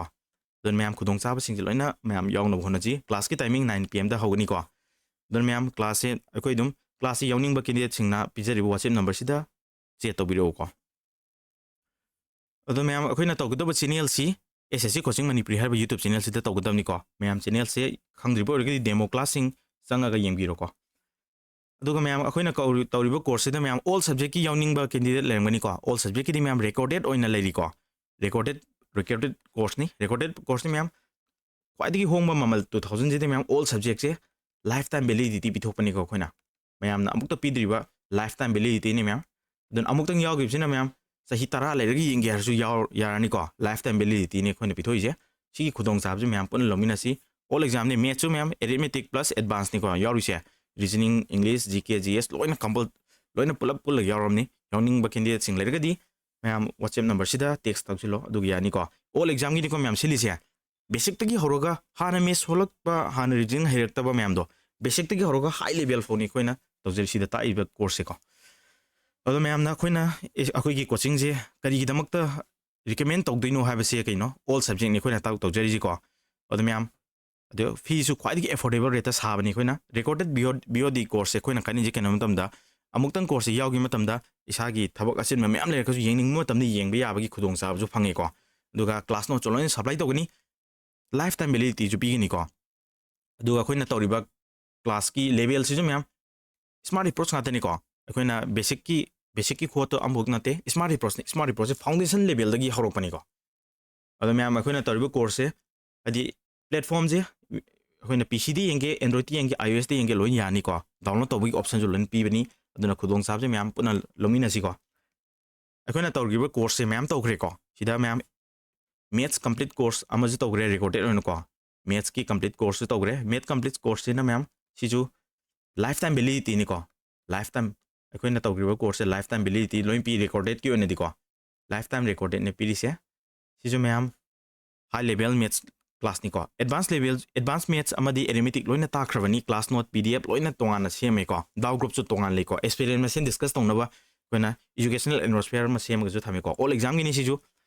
ꯑꯗꯨꯅ ꯃꯌꯥꯝ ꯈꯨꯗꯣꯡꯆꯥꯕꯁꯤꯡꯁꯦ ꯂꯣꯏꯅ ꯃꯌꯥꯝ ꯌꯥꯎꯅꯕ ꯍꯣꯠꯅꯁꯤ꯫ ꯀ꯭ꯂꯥꯁꯀꯤ ꯇꯥꯏꯃꯤꯡ ꯅꯥꯏꯟ ꯄꯤ ꯑꯦꯝꯗ ꯍꯧꯒꯅꯤꯀꯣ꯫ ꯑꯗꯨꯅ ꯃꯌꯥꯝ ꯀ꯭ꯂꯥꯁꯁꯦ ꯑꯩꯈꯣꯏ ꯑꯗꯨꯝ ꯀ꯭ꯂꯥꯁꯁꯦ ꯌꯥꯎꯅꯤꯡꯕ ꯀꯦꯟꯗꯤꯗꯦꯠꯁꯤꯡꯅ ꯄꯤꯖꯔꯤꯕ WhatsApp ꯅꯝꯕꯔꯁꯤꯗ ꯆꯦꯠ ꯇꯧꯕꯤꯔꯛꯎꯀꯣ꯫ ꯑꯗꯣ ꯃꯌꯥꯝ ꯑꯩꯈꯣꯏꯅ ꯇꯧꯒꯗꯕ ꯆꯦꯅꯦꯜꯁꯤ ꯑꯦꯁ ꯑꯦꯁ ꯁꯤ ꯀꯣꯆꯤꯡ ꯃꯅꯤꯄꯨꯔꯤ ꯍꯥꯏꯔꯤꯕ ꯌꯨꯇ꯭ꯌꯨꯕ ꯆꯦꯅꯦꯜꯁꯤꯗ ꯇꯧꯒꯗꯕꯅꯤꯀꯣ꯫ ꯃꯌꯥꯝ ꯆꯦꯅꯦꯜꯁꯦ ꯈꯪꯗ꯭ꯔꯤꯕ ꯑꯣꯏꯔꯒꯗꯤ ꯗꯦꯃꯣ ꯀ꯭ꯂꯥꯁꯁꯤꯡ ꯆꯪꯉꯒ ꯌꯦꯡꯕꯤꯔꯣꯀꯣ꯫ ꯑꯗꯨꯒ ꯃꯌꯥꯝ ꯑꯩꯈꯣꯏꯅ ꯀꯧꯔꯤ-, ꯇꯧꯔꯤꯕ ꯀꯣꯔꯁꯁꯤꯗ ꯃꯌꯥꯝ ꯑꯣꯜ ꯁꯕꯖꯦꯛꯀꯤ ꯌꯥꯎꯅꯤꯡꯕ ꯀꯦꯟꯗꯤꯗꯦꯠ ꯂꯩꯔꯝꯒꯅꯤꯀꯣ꯫ ꯑꯣꯜ ꯁꯕꯖꯦꯛꯀꯤꯗꯤ ꯃꯌꯥꯝ ꯔꯦꯀꯣꯔꯗꯦꯠ ꯑꯣꯏꯅ ꯂꯩꯔꯤꯀꯣ꯫ ꯔꯦꯀꯣꯔꯗꯦꯠ, ꯔꯦꯀꯣꯔꯗꯦꯠ ꯀꯣꯔꯁꯅꯤ, ꯔꯦꯀꯣꯔꯗꯦꯠ ꯀꯣꯔꯁꯅꯤ ꯃꯌꯥꯝ꯫ ꯈ꯭ꯋꯥꯏꯗꯒꯤ ꯍꯣꯡꯕ ꯃꯃꯜ ꯇꯨ ꯊꯥꯎꯖꯟꯁꯤꯗ ꯃꯌꯥꯝ ꯑꯣꯜ ꯁꯕꯖꯦꯛꯁꯦ ꯂꯥꯏꯐ ꯇꯥꯏꯝ ꯚꯦꯂꯤꯗꯤꯇꯤ ꯄꯤꯊꯣꯛꯄꯅꯤꯀꯣ ꯑꯩꯈꯣꯏꯅ꯫ ꯃꯌꯥꯝꯅ ꯑꯃꯨꯛꯇ ꯄꯤꯗ꯭ꯔꯤꯕ ꯂꯥꯏꯐ ꯇꯥꯏꯝ ꯚꯦꯂꯤꯗꯤꯇꯤꯅꯤ ꯃꯌꯥꯝ꯫ ꯑꯗꯨꯅ ꯑꯃꯨꯛꯇꯪ ꯌꯥꯎꯈꯤꯕꯁꯤꯅ ꯃꯌꯥꯝ ꯆꯍꯤ ꯇꯔꯥ ꯂꯩꯔꯒ ꯌꯦꯡꯒꯦ ꯍꯥꯏꯔꯁꯨ ꯌꯥꯎ-, ꯌꯥꯔꯅꯤꯀꯣ꯫ ꯂꯥꯏꯐ ꯇꯥꯏꯝ ꯚꯦꯂꯤꯗꯤꯇꯤꯅꯤ ꯑꯩꯈꯣꯏꯅ ꯄꯤꯊꯣꯛꯏꯁꯦ꯫ ꯁꯤꯒꯤ ꯈꯨꯗꯣꯡꯆꯥꯕꯁꯤ ꯃꯌꯥꯝ ꯄꯨꯟꯅ ꯂꯧꯃꯤꯟꯅꯁꯤ꯫ ꯑꯣꯜ ꯑꯦꯛꯖꯥꯝꯅꯤ, ꯃꯦꯠꯁꯁꯨ ꯃꯌꯥꯝ ꯑꯦꯔꯤꯊꯃꯦꯇꯤꯛ ꯄ꯭ꯂꯁ ꯑꯦꯗꯚꯥꯟꯁꯅꯤꯀꯣ ꯌꯥꯎꯔꯤꯁꯦ꯫ Reasoning, English, G K, G S ꯂꯣꯏꯅ ꯀꯝꯄꯜ-, ꯂꯣꯏꯅ ꯄꯨꯂꯞ ꯄꯨꯜꯂꯒ ꯌꯥꯎꯔꯝꯅꯤ꯫ ꯌꯥꯎꯅꯤꯡꯕ ꯀꯦꯟꯗꯤꯗꯦꯠꯁꯤꯡ ꯂꯩꯔꯒꯗꯤ ꯃꯌꯥꯝ WhatsApp ꯅꯝꯕꯔꯁꯤꯗ ꯇꯦꯛꯁ ꯇꯧꯁꯤꯜꯂꯣ, ꯑꯗꯨꯒ ꯌꯥꯅꯤꯀꯣ꯫ ꯑꯣꯜ ꯑꯦꯛꯖꯥꯝꯒꯤꯅꯤꯀꯣ ꯃꯌꯥꯝ ꯁꯤꯜꯂꯤꯁꯦ꯫ ꯕꯦꯁꯤꯛꯇꯒꯤ ꯍꯧꯔꯒ ꯍꯥꯟꯅ ꯃꯦꯠꯁ ꯁꯣꯜꯂꯛꯄ, ꯍꯥꯟꯅ ꯔꯤꯖꯅꯤꯡ ꯍꯩꯔꯛꯇꯕ ꯃꯌꯥꯝꯗꯣ, ꯕꯦꯁꯤꯛꯇꯒꯤ ꯍꯧꯔꯒ ꯍꯥꯏ ꯂꯦꯚꯦꯜ ꯐꯥꯎꯅꯤ ꯑꯩꯈꯣꯏꯅ ꯇꯧꯖꯔꯤꯁꯤꯗ ꯇꯥꯛꯏꯕ ꯀꯣꯔꯁꯁꯦꯀꯣ꯫ ꯑꯗꯣ ꯃꯌꯥꯝꯅ ꯑꯩꯈꯣꯏꯅ ꯑꯩꯈꯣꯏꯒꯤ ꯀꯣꯆꯤꯡꯁꯦ ꯀꯔꯤꯒꯤꯗꯃꯛꯇ ꯔꯤꯀꯃꯦꯟ ꯇꯧꯗꯣꯏꯅꯣ ꯍꯥꯏꯕꯁꯦ ꯀꯩꯅꯣ, ꯑꯣꯜ ꯁꯕꯖꯦꯛꯅꯤ ꯑꯩꯈꯣꯏꯅ ꯇꯧ-, ꯇꯧꯖꯔꯤꯁꯤꯀꯣ꯫ ꯑꯗꯣ ꯃꯌꯥꯝ, ꯑꯗꯣ ꯐꯤꯁꯨ ꯈ꯭ꯋꯥꯏꯗꯒꯤ ꯑꯦꯐꯣꯔꯗꯦꯕꯜ ꯔꯦꯠꯇ ꯁꯥꯕꯅꯤ ꯑꯩꯈꯣꯏꯅ꯫ ꯔꯦꯀꯣꯔꯗꯦꯠ ꯕꯤ ꯑꯣ ꯗꯤ ꯀꯣꯔꯁꯁꯦ ꯑꯩꯈꯣꯏꯅ ꯀꯥꯟꯅꯩꯁꯦ ꯀꯩꯅꯣ ꯃꯇꯝꯗ, ꯑꯃꯨꯛꯇꯪ ꯀꯣꯔꯁꯁꯦ ꯌꯥꯎꯈꯤꯕ ꯃꯇꯝꯗ ꯏꯁꯥꯒꯤ ꯊꯕꯛ ꯑꯆꯤꯟꯕ ꯃꯌꯥꯝ ꯂꯩꯔꯒꯁꯨ ꯌꯦꯡꯅꯤꯡꯕ ꯃꯇꯝꯗ ꯌꯦꯡꯕ ꯌꯥꯕꯒꯤ ꯈꯨꯗꯣꯡꯆꯥꯕꯁꯨ ꯐꯪꯉꯦꯀꯣ꯫ ꯑꯗꯨꯒ ꯀ꯭ꯂꯥꯁ ꯅꯣꯠꯁꯨ ꯂꯣꯏꯅ ꯁꯄ꯭ꯂꯥꯏ ꯇꯧꯒꯅꯤ꯫ ꯂꯥꯏꯐ ꯇꯥꯏꯝ ꯚꯦꯂꯤꯗꯤꯇꯤꯁꯨ ꯄꯤꯒꯅꯤꯀꯣ꯫ ꯑꯗꯨꯒ ꯑꯩꯈꯣꯏꯅ ꯇꯧꯔꯤꯕ ꯀ꯭ꯂꯥꯁꯀꯤ ꯂꯦꯚꯦꯜꯁꯤꯁꯨ ꯃꯌꯥꯝ ꯁ꯭ꯃꯥꯔꯠ ꯑꯦꯄ꯭ꯔꯣꯆ ꯉꯥꯛꯇꯅꯤꯀꯣ꯫ ꯑꯩꯈꯣꯏꯅ ꯕꯦꯁꯤꯛꯀꯤ, ꯕꯦꯁꯤꯛꯀꯤ ꯈꯣꯠꯇꯣ ꯑꯃꯐꯥꯎ ꯅꯠꯇꯦ, ꯁ꯭ꯃꯥꯔꯠ ꯑꯦꯄ꯭ꯔꯣꯆꯅꯤ꯫ ꯁ꯭ꯃꯥꯔꯠ ꯑꯦꯄ꯭ꯔꯣꯆꯁꯦ ꯐꯥꯎꯟꯗꯦꯁꯟ ꯂꯦꯚꯦꯜꯗꯒꯤ ꯍꯧꯔꯛꯄꯅꯤꯀꯣ꯫ ꯑꯗꯣ ꯃꯌꯥꯝ, ꯑꯩꯈꯣꯏꯅ ꯇꯧꯔꯤꯕ ꯀꯣꯔꯁꯁꯦ, ꯍꯥꯏꯗꯤ ꯄ꯭ꯂꯦꯠꯐꯣꯝꯁꯦ ꯑꯩꯈꯣꯏꯅ ꯄꯤ ꯁꯤꯗ ꯌꯦꯡꯒꯦ, ꯑꯦꯟꯗ꯭ꯔꯣꯏꯗꯇ ꯌꯦꯡꯒꯦ, ꯑꯥꯏ ꯑꯣ ꯑꯦꯁꯇ ꯌꯦꯡꯒꯦ, ꯂꯣꯏ ꯌꯥꯅꯤꯀꯣ꯫ ꯗꯥꯎꯟꯂꯣꯗ ꯇꯧꯕꯒꯤ ꯑꯣꯞꯁꯟꯁꯨ ꯂꯣꯏꯅ ꯄꯤꯕꯅꯤ꯫ ꯑꯗꯨꯅ ꯈꯨꯗꯣꯡꯆꯥꯕꯁꯦ ꯃꯌꯥꯝ ꯄꯨꯟꯅ ꯂꯧꯃꯤꯟꯅꯁꯤꯀꯣ꯫ ꯑꯩꯈꯣꯏꯅ ꯇꯧꯈꯤꯕ ꯀꯣꯔꯁꯁꯦ ꯃꯌꯥꯝ ꯇꯧꯈ꯭ꯔꯦꯀꯣ꯫ ꯁꯤꯗ ꯃꯌꯥꯝ ꯃꯦꯠꯁ ꯀꯝꯄ꯭ꯂꯤꯠ ꯀꯣꯔꯁ ꯑꯃꯁꯨ ꯇꯧꯈ꯭ꯔꯦ ꯔꯦꯀꯣꯔꯗꯦꯠ ꯑꯣꯏꯅꯀꯣ꯫ ꯃꯦꯠꯁꯀꯤ ꯀꯝꯄ꯭ꯂꯤꯠ ꯀꯣꯔꯁꯁꯨ ꯇꯧꯈ꯭ꯔꯦ꯫ ꯃꯦꯠꯁ ꯀꯝꯄ꯭ꯂꯤꯠ ꯀꯣꯔꯁꯁꯤꯅ ꯃꯌꯥꯝ ꯁꯤꯁꯨ ꯂꯥꯏꯐ ꯇꯥꯏꯝ ꯚꯦꯂꯤꯗꯤꯇꯤꯅꯤꯀꯣ꯫ ꯂꯥꯏꯐ ꯇꯥꯏꯝ, ꯑꯩꯈꯣꯏꯅ ꯇꯧꯈ꯭ꯔꯤꯕ ꯀꯣꯔꯁꯁꯦ ꯂꯥꯏꯐ ꯇꯥꯏꯝ ꯚꯦꯂꯤꯗꯤꯇꯤ ꯂꯣꯏ ꯄꯤ, ꯔꯦꯀꯣꯔꯗꯦꯠꯀꯤ ꯑꯣꯏꯅꯗꯤꯀꯣ꯫ Life time ꯔꯦꯀꯣꯔꯗꯦꯠꯅꯦ ꯄꯤꯔꯤꯁꯦ꯫ ꯁꯤꯁꯨ ꯃꯌꯥꯝ ꯍꯥꯏ ꯂꯦꯚꯦꯜ ꯃꯦꯠꯁ ꯀ꯭ꯂꯥꯁꯅꯤꯀꯣ꯫ ꯑꯦꯗꯚꯥꯟꯁ ꯂꯦꯚꯦꯜ, ꯑꯦꯗꯚꯥꯟꯁ ꯃꯦꯠꯁ ꯑꯃꯗꯤ ꯑꯦꯔꯤꯃꯦꯇꯤꯛ ꯂꯣꯏꯅ ꯇꯥꯛꯈ꯭ꯔꯕꯅꯤ꯫ ꯀ꯭ꯂꯥꯁ ꯅꯣꯠ, ꯄꯤ ꯗꯤ ꯑꯦꯐ ꯂꯣꯏꯅ ꯇꯣꯉꯥꯟꯅ ꯁꯦꯝꯃꯦꯀꯣ꯫ ꯗꯥꯎ ꯒ꯭ꯔꯨꯞꯁꯨ ꯇꯣꯉꯥꯟꯅ ꯂꯩꯀꯣ꯫ ꯑꯦꯛꯁꯄꯤꯔꯤꯌꯦꯟꯁ ꯃꯁꯦꯟ ꯗꯤꯁꯀꯁ ꯇꯧꯅꯕ ꯑꯩꯈꯣꯏꯅ ꯏꯖꯨꯀꯦꯁꯅꯦꯜ ꯑꯦꯠꯃꯣꯁꯐꯤꯌꯔ ꯑꯃ ꯁꯦꯝꯃꯒꯁꯨ ꯊꯝꯃꯦꯀꯣ꯫ ꯑꯣꯜ ꯑꯦꯛꯖꯥꯝꯒꯤꯅꯤ ꯁꯤꯁꯨ꯫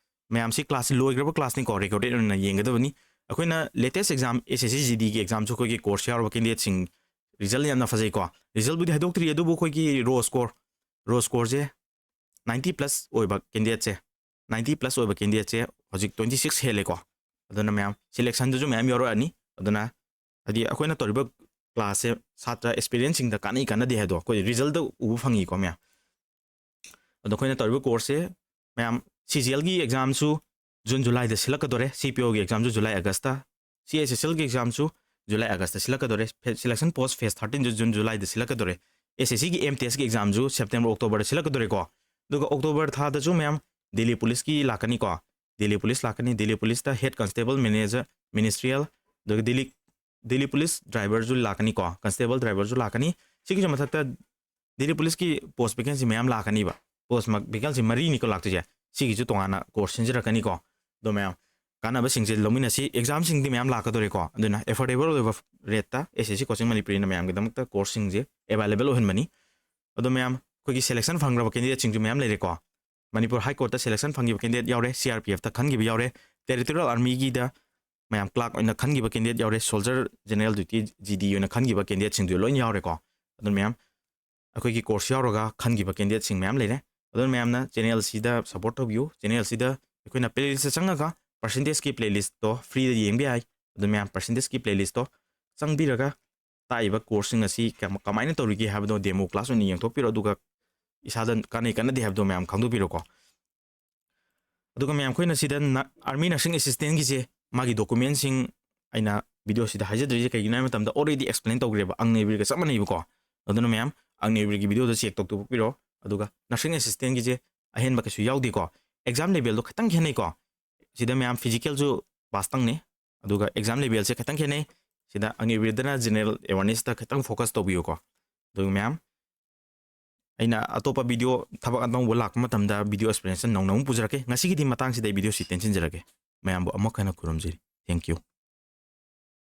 ꯃꯌꯥꯝꯁꯤ ꯀ꯭ꯂꯥꯁꯁꯤ ꯂꯣꯏꯈ꯭ꯔꯕ ꯀ꯭ꯂꯥꯁꯅꯤꯀꯣ, ꯔꯦꯀꯣꯔꯗꯦꯠ ꯑꯣꯏꯅ ꯌꯦꯡꯒꯗꯕꯅꯤ꯫ ꯑꯩꯈꯣꯏꯅ ꯂꯦꯇꯦꯁ ꯑꯦꯛꯖꯥꯝ, ꯑꯦꯁ ꯑꯦꯁ ꯁꯤ ꯖꯤ ꯗꯤꯒꯤ ꯑꯦꯛꯖꯥꯝꯁꯨ ꯑꯩꯈꯣꯏꯒꯤ ꯀꯣꯔꯁ ꯌꯥꯎꯔꯕ ꯀꯦꯟꯗꯤꯗꯦꯠꯁꯤꯡ ꯔꯤꯖꯜ ꯌꯥꯝꯅ ꯐꯖꯩꯀꯣ꯫ ꯔꯤꯖꯜꯕꯨꯗꯤ ꯍꯥꯏꯗꯣꯛꯇ꯭ꯔꯤ, ꯑꯗꯨꯕꯨ ꯑꯩꯈꯣꯏꯒꯤ ꯔꯣ ꯁ꯭ꯀꯣꯔ, ꯔꯣ ꯁ꯭ꯀꯣꯔꯁꯦ ꯅꯥꯏꯟꯇꯤ ꯄ꯭ꯂꯁ ꯑꯣꯏꯕ ꯀꯦꯟꯗꯤꯗꯦꯠꯁꯦ, ꯅꯥꯏꯟꯇꯤ ꯄ꯭ꯂꯁ ꯑꯣꯏꯕ ꯀꯦꯟꯗꯤꯗꯦꯠꯁꯦ ꯍꯧꯖꯤꯛ ꯇ꯭ꯋꯦꯟꯇꯤ ꯁꯤꯛꯁ ꯍꯦꯜꯂꯦꯀꯣ꯫ ꯑꯗꯨꯅ ꯃꯌꯥꯝ ꯁꯦꯂꯦꯛꯁꯟꯗꯁꯨ ꯃꯌꯥꯝ ꯌꯥꯎꯔꯛꯑꯅꯤ꯫ ꯑꯗꯨꯅ ꯍꯥꯏꯗꯤ ꯑꯩꯈꯣꯏꯅ ꯇꯧꯔꯤꯕ ꯀ꯭ꯂꯥꯁꯁꯦ ꯁꯥꯇ꯭ꯔ ꯑꯦꯛꯁꯄꯤꯔꯤꯌꯦꯟꯁꯁꯤꯡꯗ ꯀꯥꯟꯅꯩ ꯀꯥꯟꯅꯗꯦ ꯍꯥꯏꯗꯣ ꯑꯩꯈꯣꯏ ꯔꯤꯖꯜꯇ ꯎꯕ ꯐꯪꯉꯤꯀꯣ ꯃꯌꯥꯝ꯫ ꯑꯗꯣ ꯑꯩꯈꯣꯏꯅ ꯇꯧꯔꯤꯕ ꯀꯣꯔꯁꯁꯦ ꯃꯌꯥꯝ, ꯁꯤ ꯖꯤ ꯑꯦꯜꯒꯤ ꯑꯦꯛꯖꯥꯝꯁꯨ ꯖꯨꯟ ꯖꯨꯂꯥꯏꯗ ꯁꯤꯜꯂꯛꯀꯗꯣꯔꯦ, ꯁꯤ ꯄꯤ ꯑꯣꯒꯤ ꯑꯦꯛꯖꯥꯝꯁꯨ ꯖꯨꯂꯥꯏ ꯑꯥꯒꯁꯇ, ꯁꯤ ꯑꯦꯁ ꯑꯦꯁ ꯑꯦꯜꯒꯤ ꯑꯦꯛꯖꯥꯝꯁꯨ ꯖꯨꯂꯥꯏ ꯑꯥꯒꯁꯇ ꯁꯤꯜꯂꯛꯀꯗꯣꯔꯦ, ꯁꯦꯂꯦꯛꯁꯟ ꯄꯣꯁ ꯐꯦꯁ ꯊꯥꯔꯇꯤꯟꯁꯨ ꯖꯨꯟ ꯖꯨꯂꯥꯏꯗ ꯁꯤꯜꯂꯛꯀꯗꯣꯔꯦ, ꯑꯦꯁ ꯑꯦꯁ ꯁꯤꯒꯤ ꯑꯦꯝ ꯇꯤ ꯑꯦꯁꯀꯤ ꯑꯦꯛꯖꯥꯝꯁꯨ ꯁꯦꯞꯇꯦꯝꯕꯔ ꯑꯣꯛꯇꯣꯕꯔꯗ ꯁꯤꯜꯂꯛꯀꯗꯣꯔꯦꯀꯣ꯫ ꯑꯗꯨꯒ ꯑꯣꯛꯇꯣꯕꯔ ꯊꯥꯗꯁꯨ ꯃꯌꯥꯝ ꯗꯤꯜꯂꯤ ꯄꯨꯂꯤꯁꯀꯤ ꯂꯥꯛꯀꯅꯤꯀꯣ꯫ ꯗꯤꯜꯂꯤ ꯄꯨꯂꯤꯁ ꯂꯥꯛꯀꯅꯤ, ꯗꯤꯜꯂꯤ ꯄꯨꯂꯤꯁꯇ ꯍꯦꯠ ꯀꯟꯁꯇꯦꯕꯜ, ꯃꯦꯅꯦꯖꯔ, ꯃꯤꯅꯤꯁꯇ꯭ꯔꯤꯌꯦꯜ, ꯑꯗꯨꯒ ꯗꯤꯜꯂꯤ, ꯗꯤꯜꯂꯤ ꯄꯨꯂꯤꯁ ꯗ꯭ꯔꯥꯏꯚꯔꯁꯨ ꯂꯥꯛꯀꯅꯤꯀꯣ, ꯀꯟꯁꯇꯦꯕꯜ ꯗ꯭ꯔꯥꯏꯚꯔꯁꯨ ꯂꯥꯛꯀꯅꯤ꯫ ꯁꯤꯒꯤꯁꯨ ꯃꯊꯛꯇ ꯗꯤꯜꯂꯤ ꯄꯨꯂꯤꯁꯀꯤ ꯄꯣꯁ ꯚꯦꯀꯦꯟꯁꯤ ꯃꯌꯥꯝ ꯂꯥꯛꯀꯅꯤꯕ꯫ ꯄꯣꯁ ꯚꯦꯀꯦꯟꯁꯤ ꯃꯔꯤꯅꯤꯀꯣ ꯂꯥꯛꯇꯣꯏꯁꯦ꯫ ꯁꯤꯒꯤꯁꯨ ꯇꯣꯉꯥꯟꯅ ꯀꯣꯔꯁ ꯁꯤꯟꯖꯔꯛꯀꯅꯤꯀꯣ꯫ ꯑꯗꯣ ꯃꯌꯥꯝ, ꯀꯥꯟꯅꯕꯁꯤꯡꯁꯦ ꯂꯧꯃꯤꯟꯅꯁꯤ꯫ ꯑꯦꯛꯖꯥꯝꯁꯤꯡꯗꯤ ꯃꯌꯥꯝ ꯂꯥꯛꯀꯗꯣꯔꯦꯀꯣ, ꯑꯗꯨꯅ affordable ꯑꯣꯏꯕ ꯔꯦꯠꯇ ꯑꯦꯁ ꯑꯦꯁ ꯁꯤ ꯀꯣꯆꯤꯡ ꯃꯅꯤꯄꯨꯔꯤꯅ ꯃꯌꯥꯝꯒꯤꯗꯃꯛꯇ ꯀꯣꯔꯁꯁꯤꯡꯁꯦ ꯑꯦꯕꯥꯏꯂꯦꯕꯜ ꯑꯣꯏꯍꯟꯕꯅꯤ꯫ ꯑꯗꯣ ꯃꯌꯥꯝ, ꯑꯩꯈꯣꯏꯒꯤ ꯁꯦꯂꯦꯛꯁꯟ ꯐꯪꯈ꯭ꯔꯕ ꯀꯦꯟꯗꯤꯗꯦꯠꯁꯤꯡꯁꯨ ꯃꯌꯥꯝ ꯂꯩꯔꯦꯀꯣ꯫ ꯃꯅꯤꯄꯨꯔ ꯍꯥꯏ ꯀꯣꯔꯠꯇ ꯁꯦꯂꯦꯛꯁꯟ ꯐꯪꯈꯤꯕ ꯀꯦꯟꯗꯤꯗꯦꯠ ꯌꯥꯎꯔꯦ, ꯁꯤ ꯑꯥꯔ ꯄꯤ ꯑꯦꯐꯇ ꯈꯟꯈꯤꯕ ꯌꯥꯎꯔꯦ, ꯇꯦꯔꯤꯇꯣꯔꯤꯌꯦꯜ ꯑꯥꯔꯃꯤꯒꯤꯗ ꯃꯌꯥꯝ ꯀ꯭ꯂꯥꯔꯛ ꯑꯣꯏꯅ ꯈꯟꯈꯤꯕ ꯀꯦꯟꯗꯤꯗꯦꯠ ꯌꯥꯎꯔꯦ, ꯁꯣꯜꯖꯔ ꯖꯦꯅꯔꯦꯜ ꯗ꯭ꯌꯨꯇꯤ ꯖꯤ ꯗꯤ ꯑꯣꯏꯅ ꯈꯟꯈꯤꯕ ꯀꯦꯟꯗꯤꯗꯦꯠꯁꯤꯡꯗꯨ ꯂꯣꯏ ꯌꯥꯎꯔꯦꯀꯣ꯫ ꯑꯗꯨꯅ ꯃꯌꯥꯝ, ꯑꯩꯈꯣꯏꯒꯤ ꯀꯣꯔꯁ ꯌꯥꯎꯔꯒ ꯈꯟꯈꯤꯕ ꯀꯦꯟꯗꯤꯗꯦꯠꯁꯤꯡ ꯃꯌꯥꯝ ꯂꯩꯔꯦ꯫ ꯑꯗꯨꯅ ꯃꯌꯥꯝꯅ ꯆꯦꯅꯦꯜꯁꯤꯗ ꯁꯞꯄꯣꯔꯠ ꯇꯧꯕꯤꯌꯨ꯫ ꯆꯦꯅꯦꯜꯁꯤꯗ ꯑꯩꯈꯣꯏꯅ ꯄ꯭ꯂꯦꯂꯤꯁꯇ ꯆꯪꯉꯒ ꯄꯥꯔꯁꯦꯟꯇꯦꯖꯀꯤ ꯄ꯭ꯂꯦꯂꯤꯁꯇꯣ ꯐ꯭ꯔꯤꯗ ꯌꯦꯡꯕ ꯌꯥꯏ꯫ ꯑꯗꯨ ꯃꯌꯥꯝ ꯄꯥꯔꯁꯦꯟꯇꯦꯖꯀꯤ ꯄ꯭ꯂꯦꯂꯤꯁꯇꯣ ꯆꯪꯕꯤꯔꯒ ꯇꯥꯛꯏꯕ ꯀꯣꯔꯁꯁꯤꯡ ꯑꯁꯤ ꯀꯃ-, ꯀꯃꯥꯏꯅ ꯇꯧꯔꯤꯒꯦ ꯍꯥꯏꯕꯗꯣ ꯗꯦꯃꯣ ꯀ꯭ꯂꯥꯁ ꯑꯣꯏꯅ ꯌꯦꯡꯊꯣꯛꯄꯤꯔꯣ, ꯑꯗꯨꯒ ꯏꯁꯥꯗ ꯀꯥꯟꯅꯩ ꯀꯥꯟꯅꯗꯦ ꯍꯥꯏꯕꯗꯣ ꯃꯌꯥꯝ ꯈꯪꯗꯣꯛꯄꯤꯔꯣꯀꯣ꯫ ꯑꯗꯨꯒ ꯃꯌꯥꯝ, ꯑꯩꯈꯣꯏꯅ ꯁꯤꯗ ꯅ-, ꯑꯥꯔꯃꯤ ꯅꯔꯁꯤꯡ ꯑꯦꯁꯤꯁꯇꯦꯟꯒꯤꯁꯦ ꯃꯥꯒꯤ ꯗꯣꯀꯨꯃꯦꯟꯁꯤꯡ ꯑꯩꯅ ꯚꯤꯗꯤꯑꯣꯁꯤꯗ ꯍꯥꯏꯖꯗ꯭ꯔꯤꯁꯦ ꯀꯩꯒꯤꯅꯣ ꯍꯥꯏꯕ ꯃꯇꯝꯗ already explain ꯇꯧꯈ꯭ꯔꯦꯕ, ꯑꯒꯅꯤꯕꯤꯔꯒ ꯆꯞ ꯃꯥꯟꯅꯩꯕꯀꯣ꯫ ꯑꯗꯨꯅ ꯃꯌꯥꯝ ꯑꯒꯅꯤꯕꯤꯔꯒꯤ ꯚꯤꯗꯤꯑꯣꯗ ꯆꯦꯛ ꯇꯧꯊꯣꯛꯄꯤꯔꯣ꯫ ꯑꯗꯨꯒ ꯅꯔꯁꯤꯡ ꯑꯦꯁꯤꯁꯇꯦꯟꯒꯤꯁꯦ ꯑꯍꯦꯟꯕ ꯀꯩꯁꯨ ꯌꯥꯎꯗꯦꯀꯣ꯫ ꯑꯦꯛꯖꯥꯝ ꯂꯦꯕꯦꯜꯗꯣ ꯈꯤꯇꯪ ꯈꯦꯠꯅꯩꯀꯣ꯫ ꯁꯤꯗ ꯃꯌꯥꯝ ꯐꯤꯖꯤꯀꯦꯜꯁꯨ ꯄꯥꯁꯇꯪꯅꯤ, ꯑꯗꯨꯒ ꯑꯦꯛꯖꯥꯝ ꯂꯦꯕꯦꯜꯁꯦ ꯈꯤꯇꯪ ꯈꯦꯠꯅꯩ꯫ ꯁꯤꯗ ꯑꯒꯅꯤꯕꯤꯔꯗꯅ ꯖꯦꯅꯔꯦꯜ ꯑꯦꯋꯥꯔꯅꯦꯁꯇ ꯈꯤꯇꯪ ꯐꯣꯀꯁ ꯇꯧꯕꯤꯌꯨꯀꯣ꯫ ꯑꯗꯨꯒ ꯃꯌꯥꯝ, ꯑꯩꯅ ꯑꯇꯣꯞꯄ ꯚꯤꯗꯤꯑꯣ ꯊꯕꯛ ꯑꯅꯧꯕ ꯂꯥꯛꯄ ꯃꯇꯝꯗ ꯚꯤꯗꯤꯑꯣ ꯑꯦꯛꯁꯄ꯭ꯂꯦꯅꯦꯁꯟ ꯅꯧꯅ ꯑꯃꯨꯛ ꯄꯨꯖꯔꯛꯀꯦ꯫ ꯉꯁꯤꯒꯤꯗꯤ ꯃꯇꯥꯡꯁꯤꯗ ꯑꯩ ꯚꯤꯗꯤꯑꯣꯁꯤ ꯇꯦꯟꯁꯤꯟꯖꯔꯒꯦ꯫ ꯃꯌꯥꯝꯕꯨ ꯑꯃꯨꯛ ꯍꯟꯅ ꯈꯨꯔꯨꯝꯖꯔꯤ꯫ Thank you꯫